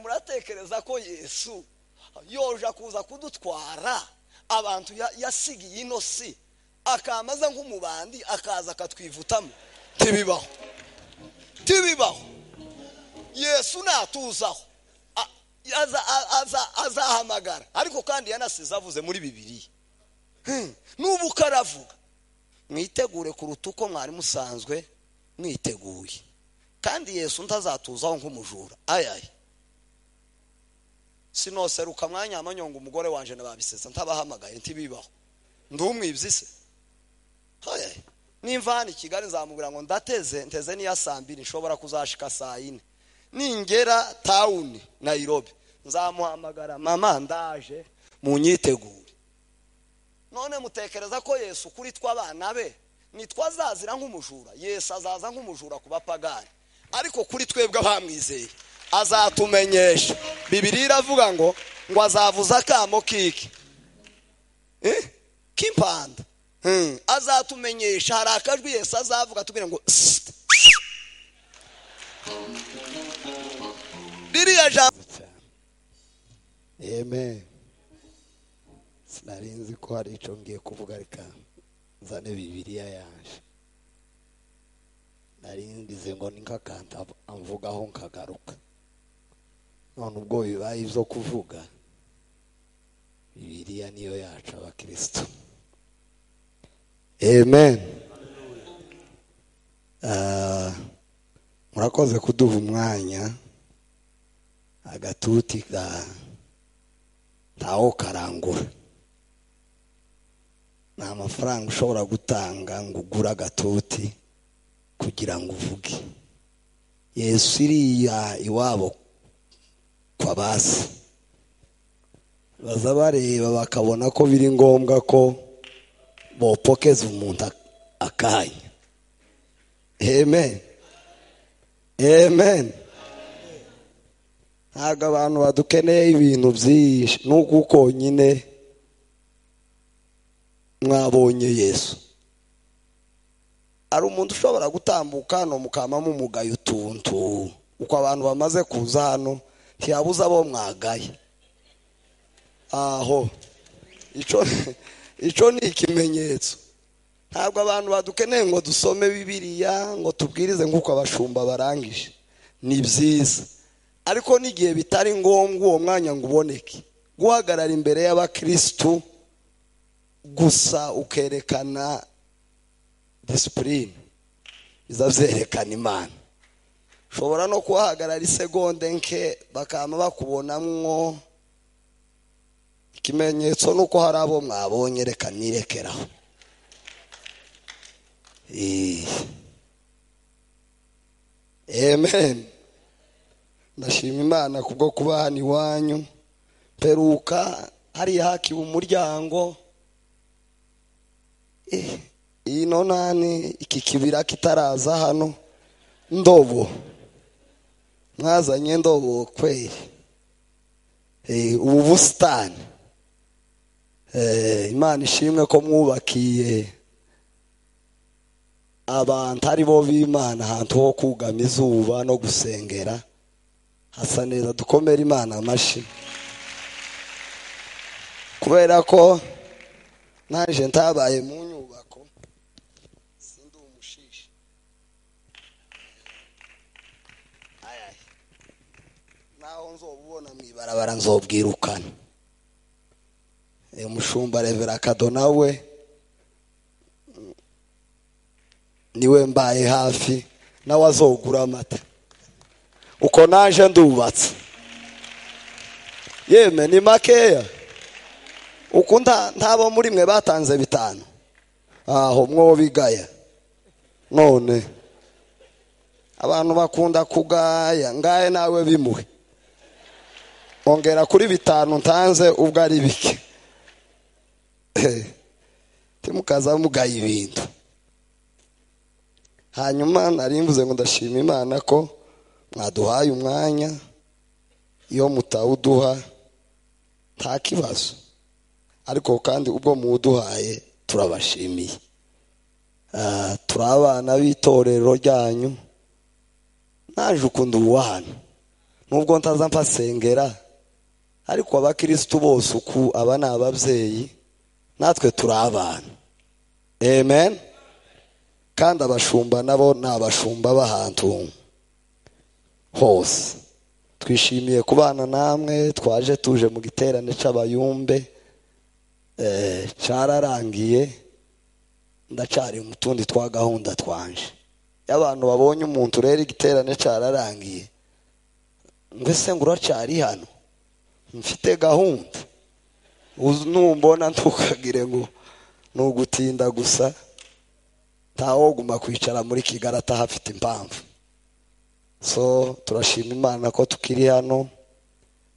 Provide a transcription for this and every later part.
Muratekereza ko Yesu yoja kuza kudutwara abantu yasigiye ino si, akamaza nk'umubandi akaza akatwivutamo? Tibibaho, tibibaho. Yesu natuzaho azahamagara. Ariko kandi yanasize avuze muri Bibiliya, n'ubu karavuga, mwitegure kuruta uko mwari musanzwe mwiteguye. Kandi Yesu ntazatuzaho nk'umujura. Ayaye, sinoseruka mwanya amanyonga umugore wanje nababisesa ntabahamagaye, ntibibaho. Ndumwibyi se? Ayaye, nimva hano i Kigali nzamubwira ngo ndateze, nteze niya saa 2, nshobora kuzashika saa 4. Ningera town Nairobi nzamuhamagara, mama ndaje munyitegure. None mutekereza ko Yesu kuri tw'abana be nitwazazira nk'umujura? Yesu azaza nk'umujura ku bapagani, ariko kuri twebwe abamwizeye azatumenyesha. Bibiliya iravuga ngo azavuza akamo kiki k'impanda. Azatumenyesha. Hari akajwi Yesu azavuga tubwira ngo ririya jambo. Amen. Sinari nzi ko hari icyo ngiye kuvuga, reka nzane Bibiliya yanje. Nari ngize ngo ni nk'akantu amvugaho nkagaruka. None ubwo bibaye ibyo kuvuga, Bibiliya niyo yacu abakristo. Amen. Murakoze kuduha umwanya. Agatuti ka ntawo karangura. Nta mafaranga ushobora gutanga ngo ugure agatuti kugira ngo uvuge. Yesu iriya iwabo kwa basi baza bareba bakabona ko biri ngombwa ko bopokeza umuntu akanya. Amen. Amen. Ntabwo abantu badukeneye ibintu byinshi, nuko uko nyine mwabonye Yesu. Ari umuntu ushobora gutambuka hano mukamamo umugayo utuntu. Uko abantu bamaze kuza hano ntiyabuza abo mwagaye. Aho ico ni ikimenyetso. Ntabwo abantu badukeneye ngo dusome Bibiliya ngo tubwirize nk'uko abashumba barangije. Ni byiza, ariko n'igihe bitari ngombwa uwo mwanya ngo uboneke, guhagarara imbere y'abakristu gusa ukerekana discipline bizavyerekana Imana. Ushobora no kuhagarara isegonde nke bakama bakubonamwo ikimenyetso nuko hari abo mwabonye, reka nirekeraho. Amen. Ndashima Imana kubwo kuba hano iwanyu. Peruka hari hakiwe umuryango. Ino nani iki kibira kitaraza hano ndobo. Mwazanye ndobo kweli. Ubu busitani. Imana ishimwe ko mwubakiye abantu ari bo b'Imana ahantu ho kugama izuba no gusengera hasa neza. Dukomere Imana amashi, kubera ko naje ntabaye mu nyubako sindi umushishi. Ayaye, naho nzobubona mwibarabara nzobwirukana. Umushumba Revera Kado nawe niwe mbaye hafi, nawe azogura amata. Uko naje ndubatse yeme ni makeya. Uko ntabo muri mwe batanze 5 aho mwo bigaya. None abantu bakunda kugaya, ngaye nawe bimuhe. Ongera kuri 5 ntanze ubwo ari bike. Timukaza mugaye ibintu. Hanyuma nari mvuze ngo ndashima Imana ko mwaduhaye umwanya. Iyo mutawuduha nta kibazo, ariko kandi ubwo muduhaye turabashimiye. Turi abana b'itorero ryanyu. Naje ukunda uwana, Nubwo ntaza mpasengera, ariko abakristo bose uku aba ni ababyeyi, natwe turi abana. Amen. Kandi abashumba nabo ni abashumba b'ahantu hose. Twishimiye kubana namwe, twaje tuje mu giterane c'abayumbe, cararangiye, ndacari mu tundi twa gahunda twanje. Y'abantu babonye umuntu rero igiterane cararangiye, ngwese ngo uracari hano, mfite gahunda, numbona ntukagire ngo nugutinda gusa, ntawoguma kwicara muri Kigali atahafite impamvu. So turashima Imana ko tukiri hano.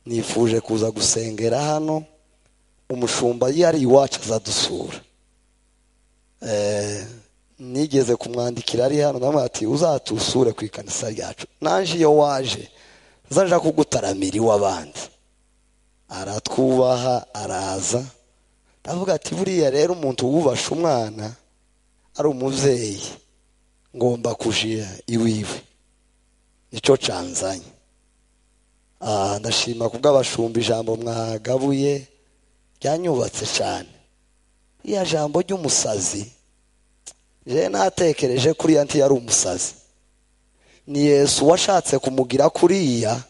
Nifuje kuza gusengera hano, umushumba yari iwacu azadusura. Nigeze kumwandikira ari hano, ndamubwira ati uzatusure ku ikanisa ryacu, nanje iyo waje nzaja kugutaramira iw'abandi. Aratwubaha, araza. Ndavuga ati buriya rero umuntu wubasha umwana ari umuvyeyi, ngomba kujira iwiwe, nico canzanye. Ndashima kubw'abashumba ijambo mwagabuye ryanyubatse cyane. Iya jambo ry'umusazi, je natekereje kuriya nti yari umusazi. Ni Yesu washatse kumugira kuriya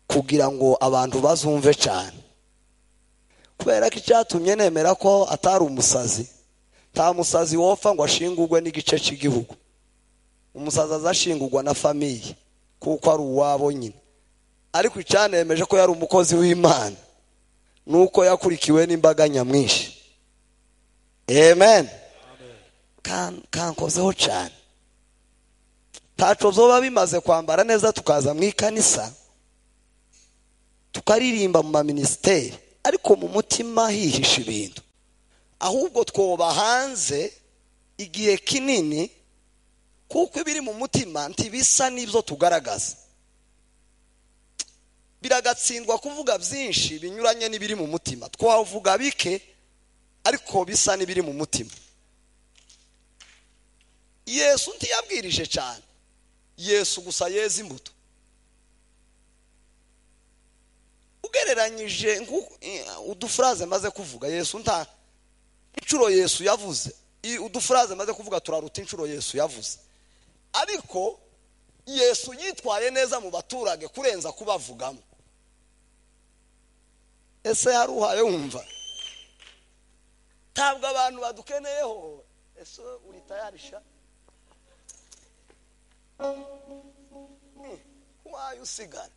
kugira ngo abantu bazumve cyane. Kubera ko icyatumye nemera ko atari umusazi, nta musazi wopfa ngo ashingurwe n'igice cy'igihugu. Umusazi azashingurwa na famiye kuko ari uwabo nyine. Ariko icyanemeje ko yari umukozi w'Imana nuko yakurikiwe n'imbaga nyamwinshi. Amen. Kankozeho cyane. Taco zoba bimaze kwambara neza tukaza mu ikanisa, tukaririmba mu maministeri, ariko mu mutima hihisha ibintu. Ahubwo twoba hanze igihe kinini, kuko ibiri mu mutima ntibisa n'ibyo tugaragaza. Biragatsindwa kuvuga byinshi binyuranye n'ibiri mu mutima. Twavuga bike ariko bisa n'ibiri mu mutima. Yesu ntiyabwirije cyane, Yesu gusa yeza imbuto. Ugereranyije udufraze maze kuvuga, Yesu nta inshuro Yesu yavuze, udufraze maze kuvuga turaruta inshuro Yesu yavuze. Ariko Yesu yitwaye neza mu baturage kurenza kubavugamo. Ese yaruhaye wumva? Ntabwo abantu badukeneyeho. Ese uri tayarisha? Wayo usigara.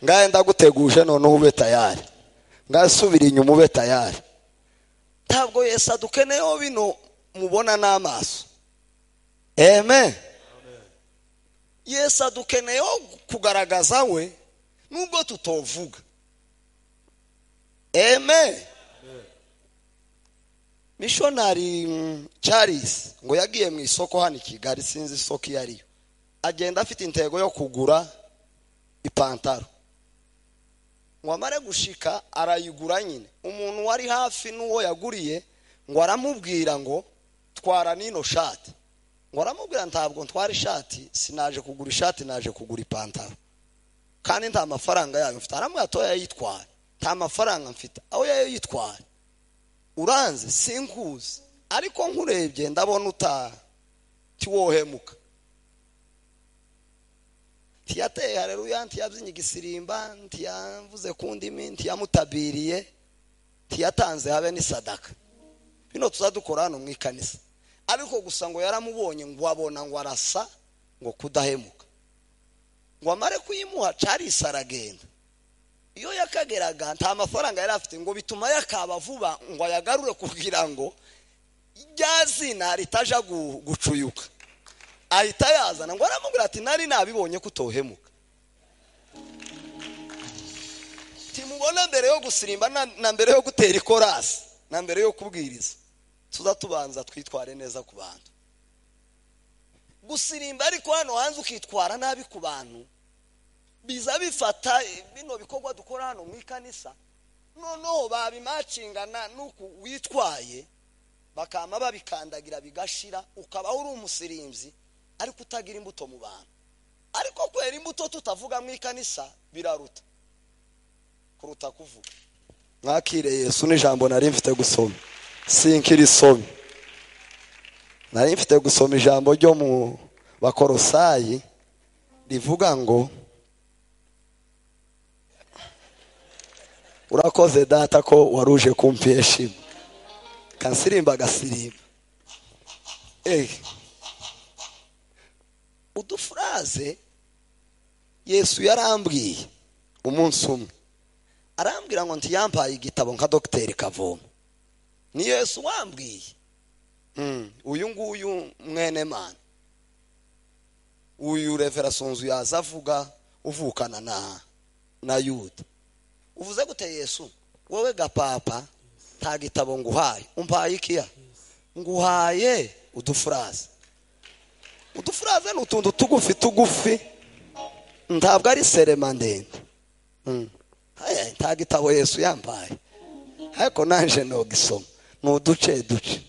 Ngaye ndaguteguje noneho ube tayari. Ngasubira inyuma ube tayari. Ntabwo Yesu adukeneyeho bino mubona n'amaso. Amen. Yesu adukeneyeho kugaragaza we nubwo tutovuga. Amen. Missionary Charles ngo yagiye mu isoko hano i Kigali, sinzi isoko iyo ariyo, agenda afite intego yo kugura ipantaro. Ngo amare gushika arayigura nyine. Umuntu wari hafi n'uwo yaguriye ngo aramubwira ngo twara nino shati. Ngo aramubwira ntabwo ntwara ishati, sinaje kugura ishati, naje kugura ipantaro, kandi nta mafaranga yayo mfite. Aramubwira ati oya yitwara, nta mafaranga mfite. Aho yayo yitwara uranze sinkuzi, ariko nkurebye ndabona utatiwohemuka. Ntiyateye haleluya, ntiyabyinnye igisirimba, ntiyavuze ku ndimi, ntiyamutabiriye, ntiyatanze habe n'isadaka. Bino tuzadukora hano mu ikanisa. Ariko gusa ngo yaramubonye ngo abona ngo arasa ngo kudahemuka. Ngo amare kuyimuha Charles aragenda. Iyo yakageraga nta mafaranga yari afite, ngo bituma yakaba vuba ngo ayagarure kugira ngo rya zina ritaja gucuyuka. Ahita yazana ngo aramubwira ati nari nabibonye kutohemuka. Timubona mbere yo gusirimba na mbere yo gutera ikorasi na mbere yo kubwiriza, tuza tubanza twitware neza ku bantu. Gusirimba ariko hano hanze ukitwara nabi ku bantu, biza bifata bino bikorwa dukora hano mu ikanisa, noneho babimacingana nuku witwaye, bakama babikandagira bigashira, ukaba uri umusirimzi ariko utagira imbuto mu bantu. Ariko kwera imbuto tutavuga mu ikanisa biraruta kuruta kuvuga. Mwakire Yesu n'ijambo nari mfite gusoma, sinkirisome. Nari mfite gusoma ijambo ryo mu Bakorosayi rivuga ngo urakoze data ko waruje kumpesha. Kansirimba gasirimba. Udufraze Yesu yarambwiye umunsi umwe, arambwira ngo ntiyampaye igitabo nka Dr. Kavoma. Ni Yesu wambwiye. Uyu nguyu mwene mana, uyu reverasonzu yazavuga uvukana na Yuda. Uvuze gute Yesu? Wowe gapapa nta gitabo nguhaye, umpaye ikiya? Nguhaye udufraze. Udufraze ni utuntu tugufi tugufi, ntabwo ari serema ndende. Nta gitabo Yesu yambaye, ariko nanje no gisoma ni uduce duce.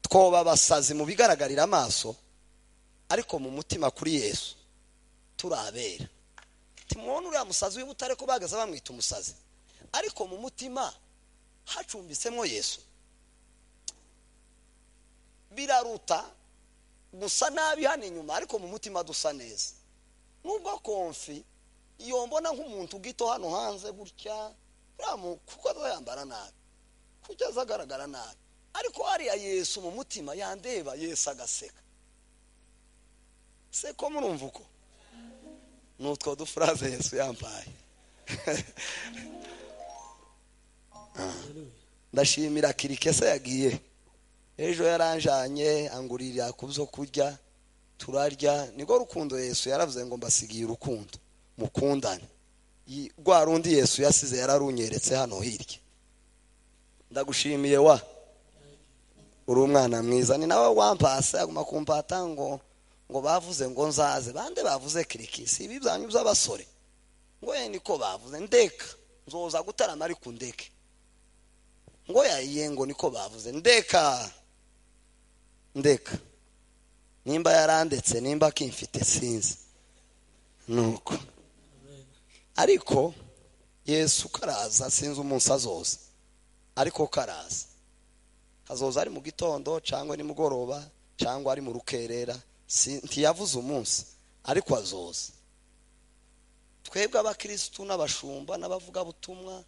Twoba abasazi mu bigaragarira amaso, ariko mu mutima kuri Yesu turabera. Timubona uriya musazi w'ibutare ko bagaza bamwita umusazi, ariko mu mutima hacumbitsemo Yesu. Biraruta gusa nabi hano inyuma, ariko mu mutima dusa neza. Nubwo konfi iyo mbona nk'umuntu gito hano hanze gutya, kuko azayambara nabi, kuko azagaragara nabi, ariko hariya Yesu mu mutima yandeba, Yesu agaseka. Se ko murumva uko nutwo dufraze Yesu yambaye. Ndashimira Kirikese yagiye ejo, yaranjanye angurira kubyo kurya turarya. Niko rukundo Yesu yaravuze ngo mbasigiye urukundo mukundane. Rwa rundi Yesu yasize yararunyeretse hano hirya. Ndagushimiye wa uri umwana mwiza. Ni nawe wampase aguma kumpata ngo bavuze ngo nzaze. Bande bavuze Kirikisi ibi byanyu by'abasore ngo ye niko bavuze, ndeka nzoza gutarama ariko ndeke. Ngo yayiye ngo niko bavuze, ndeka ndeka. Nimba yarandetse nimba akimfite sinzi nuko. Ariko Yesu karaza, sinzi umunsi azoza, ariko karaza. Azoza ari mu gitondo cyangwa ni mugoroba cyangwa ari mu rukerera, ntiyavuze umunsi, ariko azoza. Twebwe abakristu n'abashumba n'abavugabutumwa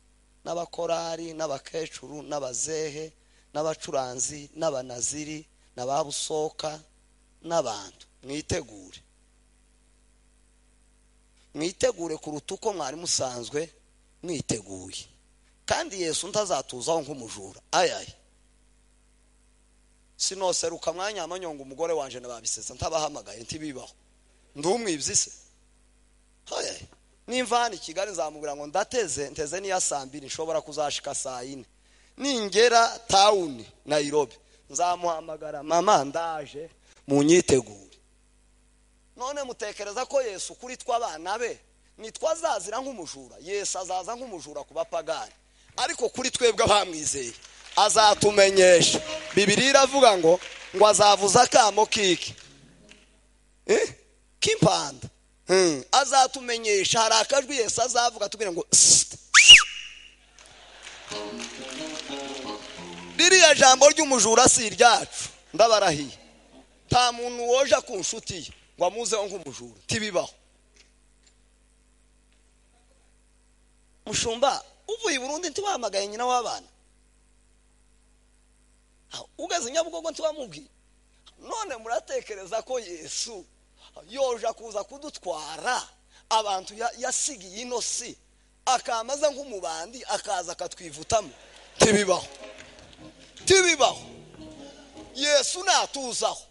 n'abakorari n'abakecuru n'abazehe n'abacuranzi n'abanaziri n'ababusoka n'abantu, mwitegure. Mwitegure kuruta uko mwari musanzwe mwiteguye. Kandi Yesu ntazatuzaho nk'umujura. Ayaye sinoseruka mwanya amanyonga umugore wanje nababisesa ntabahamagaye, ntibibaho. Ndumwibyi se? Haye nimva hano i Kigali nzamubwira ngo ndateze, nteze niya saa 2 nshobora kuzashika saa 4. Ningera town Nairobi nzamuhamagara, mama ndaje munyitegure. None mutekereza ko Yesu kuri tw'abana be nitwazazira nk'umujura? Yesu azaza nk'umujura ku bapagani, ariko kuri twebwe abamwizeye azatumenyesha. Bibiliya iravuga ngo azavuza akamo kiki k'impanda. Azatumenyesha. Hari akajwi Yesu azavuga tubwira ngo ririya jambo ry'umujura si iryacu, ndabarahiye. Nta muntu woja ku nshuti ye ngo amuzeho nk'umujura, tibibaho. Mushumba uvuye i Burundi ntiwahamagaye nyina w'abana, ugeze Nyabugogo ntiwamubwiye. None muratekereza ko Yesu yoja kuza kudutwara abantu yasigiye ino si, akamaza nk'umubandi akaza akatwivutamo? Tibibaho, tibibaho. Yesu natuzaho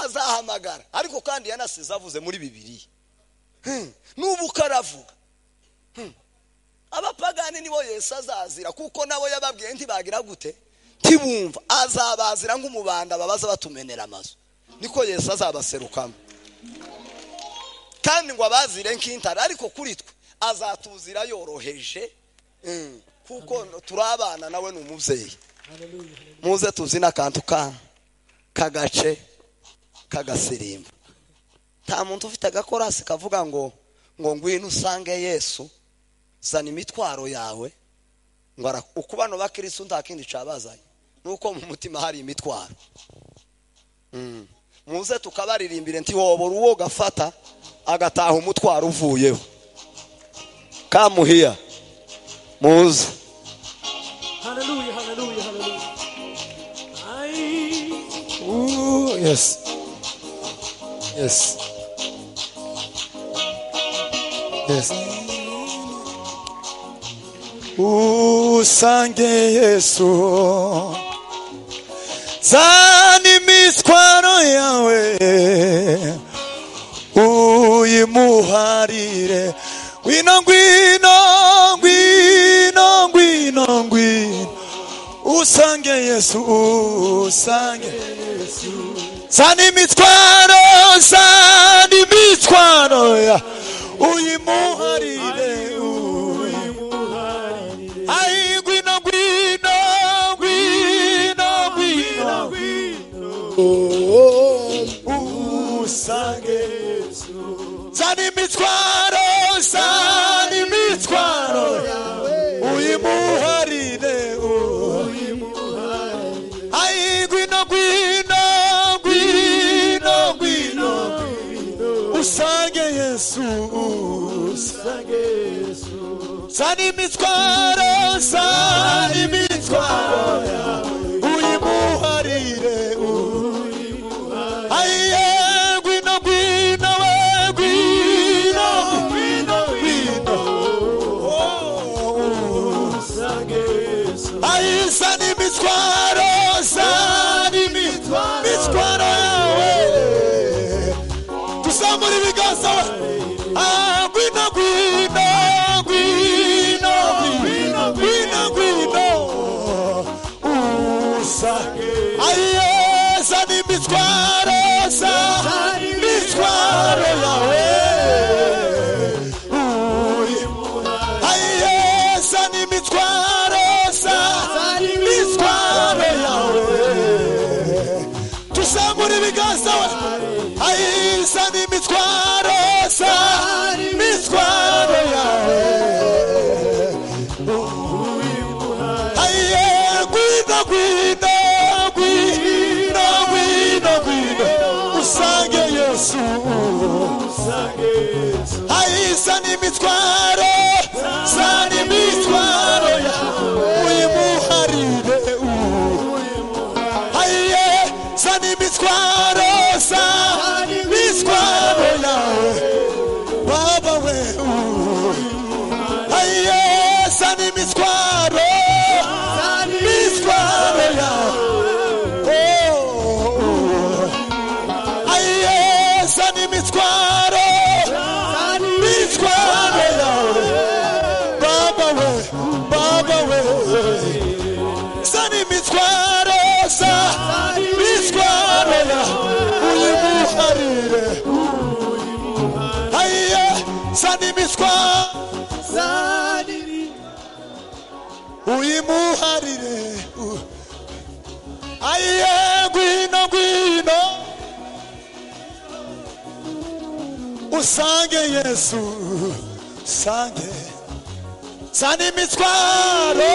azahamagara. Ariko kandi yanasize avuze muri Bibiliya, n'ubu karavuga. Abapagani nibo Yesu azazira, kuko nabo yababwiye ntibagira gute, tibumva. Azabazira nk'umubanda babaza batumenera amazu, niko Yesu azabaserukamo. Kandi ngo abazire nk'intare, ariko kuri twe azatuzira yoroheje, kuko turabana nawe ni umubyeyi. Muze tuzina akantu ka kagace kagasirimba. Nta muntu ufite agakorasi kavuga ngo ngwino usange Yesu, zana imitwaro yawe, ngo uko bano bakristo nta kindi cabazanye nuko mu mutima hari imitwaro. Muze tukabaririmbire nti wobora uwo gafata agataha umutwaro uvuyeho. Kamuhiya muze. Hallelujah, hallelujah, hallelujah. Ooh, yes. Yes. Yes. Usange Yesu, zana imitwaro yawe uyimuharire. Ngwino ngwino ngwino ngwino ngwino usange Yesu, usange Yesu. Zana imitwaro, zana imitwaro ya uyimuharire, uyimuharire. Ai ngwino ngwino ngwino ngwino usange Yesu. Zana imitwaro, zana imitwaro uyimuharire, uyimuharire. Ai ngwino ngwino ngwino ngwino usange Yesu, usange Yesu. Zana imitwaro, zana imitwaro uyimuharire, uyimuharire. Ai ngwino ngwino we ngwino ngwino ngwino usange Yesu. Ai zana imitwaro, zana imitwaro yawe. Tuzamura ibiganza we. Ah, ngwino ngwino ngwino ngwino ngwino ngwino usange. Ai zana imitwaro, zana imitwaro yawe. Ai zana imitwaro, zana imitwaro yawe. Tuzamura ibiganza we. Ai zana imitwaro, zana imitwaro yawe. Ai ngwino ngwino ngwino ngwino ngwino usange Yesu, usange Yesu. Ai zana imitwaro, zana imitwaro yawe uyimuharire. Ai zana imitwaro, zana imitwaro yawe Baba we. Ai zana imitwaro, imitwaro yawe. Oh, ai zana imitwaro, imitwaro yawe Baba we, Baba we. Zana imitwaro, zana imitwaro yawe uyimuharire. Ai zana imitwaro, uyimuharire. Ai ngwino ngwino usange Yesu, usange. Zana imitwaro,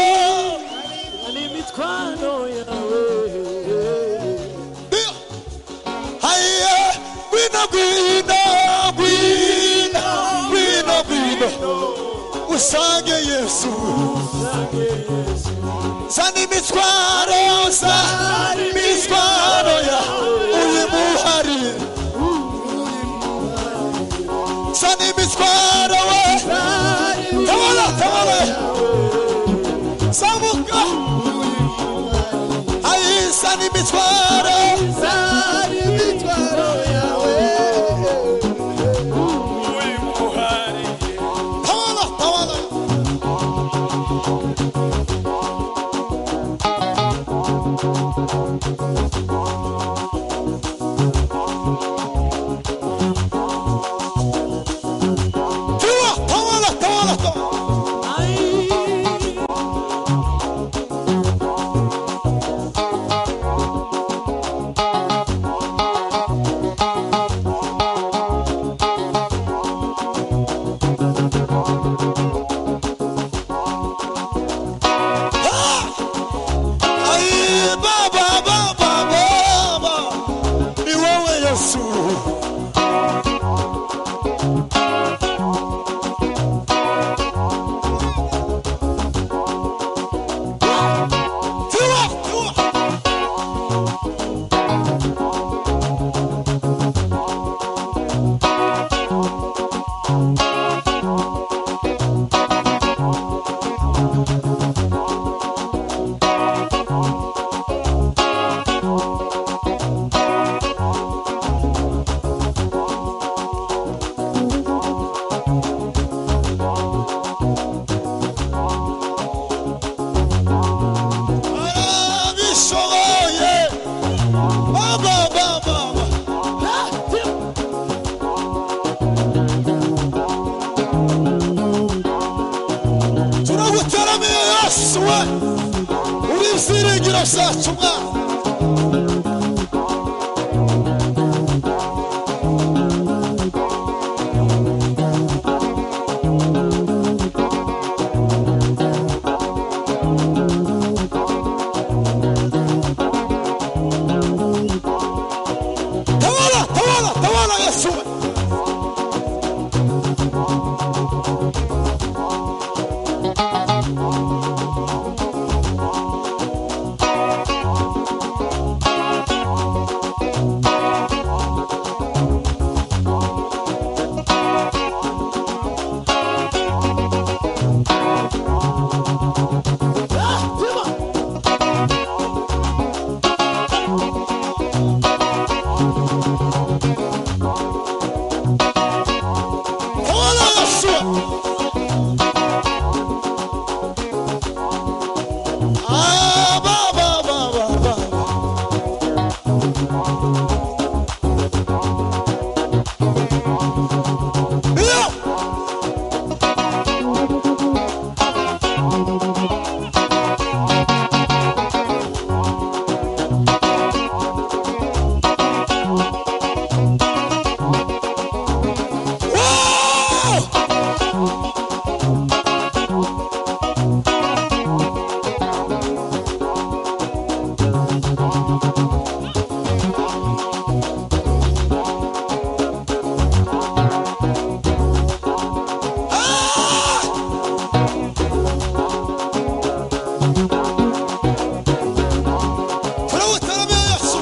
zana imitwaro yawe. Ai ngwino ngwino ngwino ngwino ngwino usange Yesu, usange Yesu. Zana imitwaro, zana imitwaro yawe uyimuharire. Zana imitwaro we. Tawala, tawala. Zamuka. Ai zana imitwaro, zana imitwaro yawe uyimuharire. Tawala, tawala. Tawala, tawala, tawala. Ai. Byacu mwana. Tawala, tawala, tawala Yesu. Tawala Yesu. Ah, ba, ba, ba, ba, ba. Yeah. Whoa! Turawutaramiye Yesu.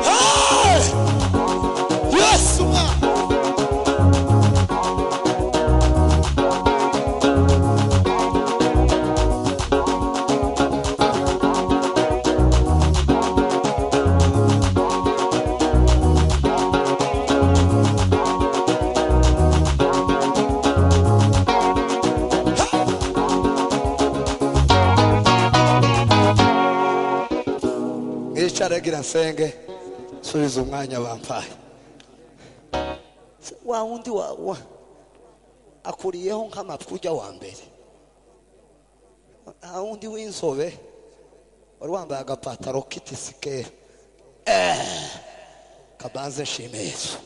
Hey! Yesu mwana. Mwicare gira nsenge subiza umwanya bampaye. Wa wundi wa akuriyeho nk'amapfujya wa mbere. Nta wundi w'inzobe wari wambaye agapataro k'itisikeri. Kabanze nshime Yesu.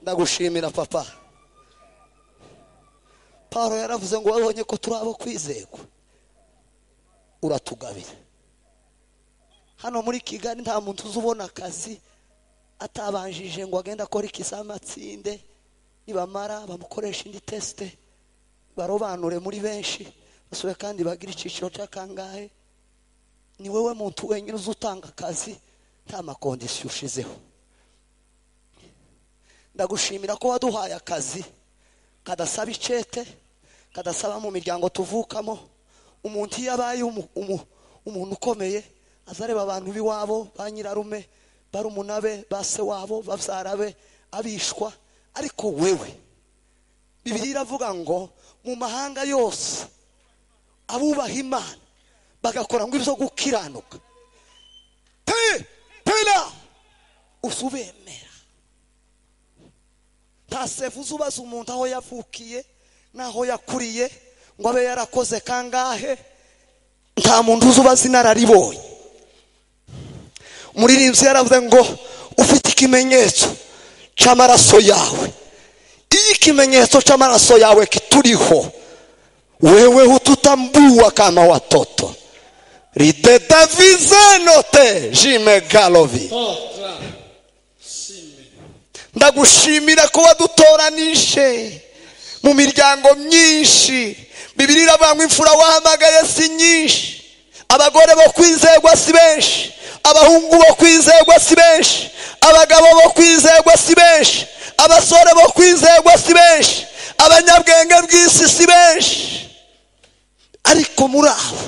Ndagushimira papa. Paulo yaravuze ngo wabonye ko turi abo kwizerwa, uratugabira. Hano muri Kigali nta muntu uzubona akazi atabanjije ngo agende akora ikizamatsinde, nibamara bamukoresha indi teste, barobanure muri benshi basube kandi bagira iciciro cy'akangahe. Ni wewe muntu wenyine uzutanga akazi nta makondisiyo ushizeho. Ndagushimira ko waduhaye akazi kadasaba icete, kadasaba mu miryango tuvukamo. Umuntu iyo abaye umuntu ukomeye azareba abantu b'iwabo, ba nyirarume, barumuna be, ba se wabo, babyara be, abishwa. Ariko wewe Bibiliya iravuga ngo mu mahanga yose abubaha Imana bagakora ngo ibyo gukiranuka, pe pela usubemera. Nta sefu ubaza umuntu aho yavukiye n'aho yakuriye ngo abe yarakoze kangahe. Nta muntu uzubaza inararibonye. Umuririmbyi yaravuze ngo ufite ikimenyetso cy'amaraso yawe. Iyo ikimenyetso cy'amaraso yawe kituriho, wewe hututambua kama watoto. Ridedavizenote jimegalovi. Ndagushimira ko wadutoranije mu miryango myinshi. Bibiliya iravuga ngo imfura wahamagaye si nyinshi, abagore bo kwizerwa si benshi, abahungu bo kwizerwa si benshi, abagabo bo kwizerwa si benshi, abasore bo kwizerwa si benshi, abanyabwenge bw'isi si benshi. Ariko muri abo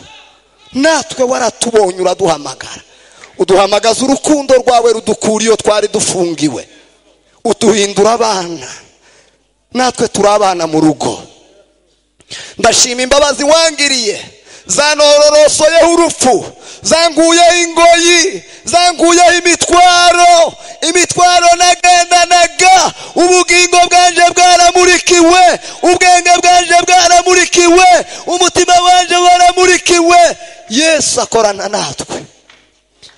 natwe waratubonye, uraduhamagara, uduhamagaza urukundo rwawe rudukura iyo twari dufungiwe, uduhindura abana. Natwe turi abana mu rugo. Ndashima imbabazi wangiriye, zanororosoyeho urupfu, zanguyeho ingoyi, zanguyeho imitwaro, imitwaro nagendanaga. Ubugingo bwanje bwaramurikiwe, ubwenge bwanje bwaramurikiwe, umutima wanje waramurikiwe. Yesu akorana natwe.